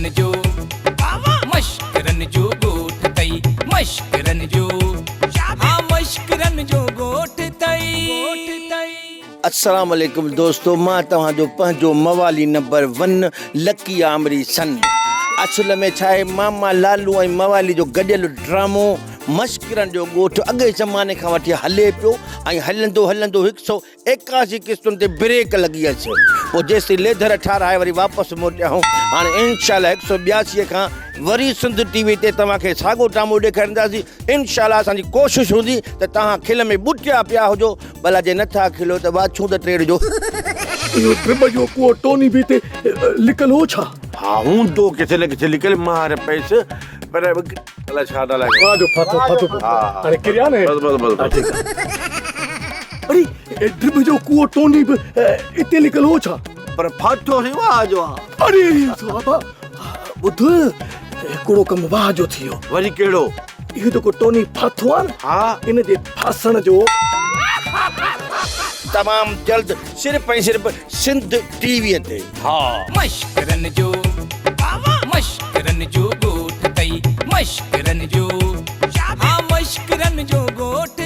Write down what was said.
مشڪرن جو مشڪرن جو ڳوٺ اٿئي مشڪرن جو ها مشڪرن جو ڳوٺ اٿئي. السلام عليڪم دوستو مان توهان جو پنهنجو موالي نمبر ون لڪي آمري سن اصل ۾ ڇا آهي ماما لالو ۽ موالي جو گڏيل ڊرامو مشڪرن جو ڳوٺ اڳئين زماني کان وٺي هلي پيو ۽ هلندو هلندو هڪ سئو 81 قسطن تي بريڪ لڳي اچ پوء جيستائين ليڌر ٺاراهي وري واپس موٽيا هون هاڻي انشاء الله هڪ سئو 82 کان وري سنڌ ٽي وي تي توهان کي ساڳو ڊرامو ڏيکارينداسين انشاء الله اسان جي ڪوشش هوندي ته توهان کل ۾ ٻٽيا پيا هجو ڀلا جي نٿا کلو ته واڇون ته ٽيڙجو. اهو ٽرٻ جو ڪوئو ٽوني به هتي لڪل هو ڇا؟ ها هوندو ڪٿي نه ڪٿي لڪل مار پيس پر الائي ڇا ڳالهائي. واهه جو ڦاٿو ڦاٿو پيو هاڻي ڪريا نه بس بس بس ها ٺيڪ آ. اڙي ڊرٻ جو ڪوئو ٽوني به اتي لڪل هو ڇا؟ پر ڦاٿو سائين واهه جو آ. اڙي بابا ٻڌ هڪڙو ڪم واهه جو ٿي ويو. وري ڪهڙو؟ اهو جيڪو ٽوني ڦاٿو آ نه ها ان جي ڦاسڻ جو. تمام جلد صرف ۽ صرف سنڌ ٽي وي تي. ها مشڪرن جو مشڪرن جو ڳوٺ اٿئي مشڪرن جو ها مشڪرن جو ڳوٺ.